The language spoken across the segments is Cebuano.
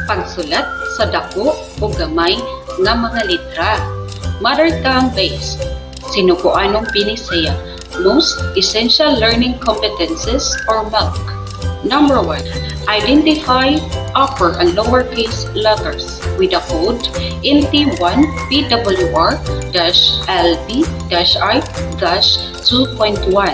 Pagsulat sa dako o gamay nga mga litra. Mother tongue based. Sinukuanong Binisaya. Most Essential Learning Competences or MALC. Number 1. Identify upper and lowercase letters with the code NT1 PWR-LB-I-2.1.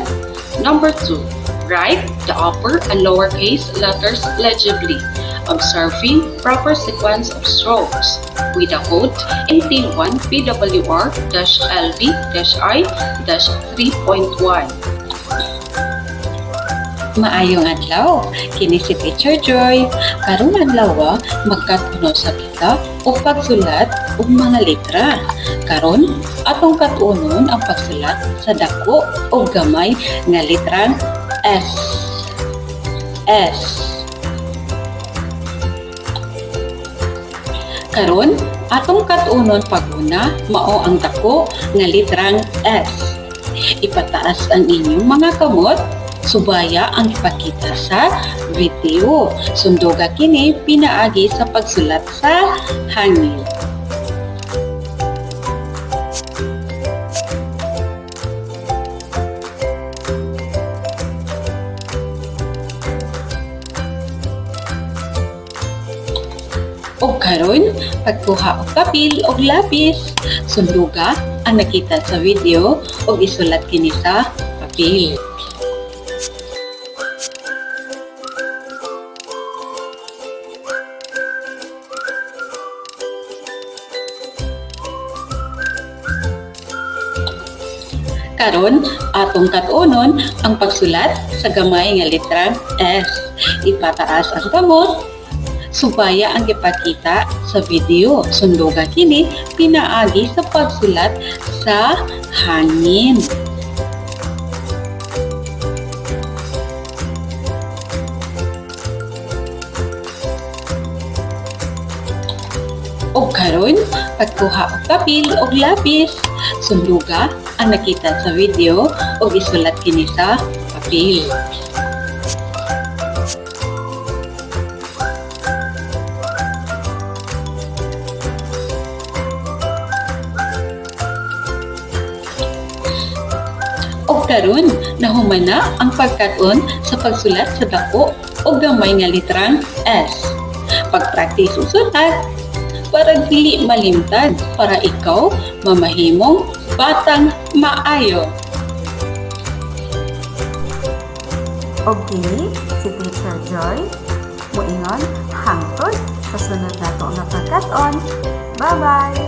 Number 2. Write the upper and lowercase letters legibly, observing proper sequence of strokes with the code NT1 PWR-LB-I-3.1. Maayong adlaw, kini si Teacher Joy. Karong adlaw, magkat-unon sa kita og pagsulat og mga letra. Karon, atong kat-unon ang pagsulat sa dako o gamay nga litrang S. S. Karon, atong kat-unon pag-una mao ang dako nga litrang S. Ipataas ang inyong mga kamot, subaya ang ipakita sa video. Sunduga kini pinaagi sa pagsulat sa hangin. Og karon, pagkuha og papel og lapis, sunduga ang nakita sa video og isulat kini sa papel. Karon, atong kat-unon ang pagsulat sa gamay nga litrang S. Ipataas ang kamot, subaya ang gipakita sa video. Sunduga kini pinaagi sa pagsulat sa hangin. Og karon, pagkuha og papel og lapis, sunduga ang nakita sa video og isulat kini sa papel. Og karon, nahuman na ang pagkat-on sa pagsulat sa dako o gamay nga litrang S. Pagpraktis og sulat para dili malimtan, para ikaw mamahimong batang maayo. Og kini si Teacher Joy muingon hangtod sa sunod nato nga pagkat-on. Bye-bye!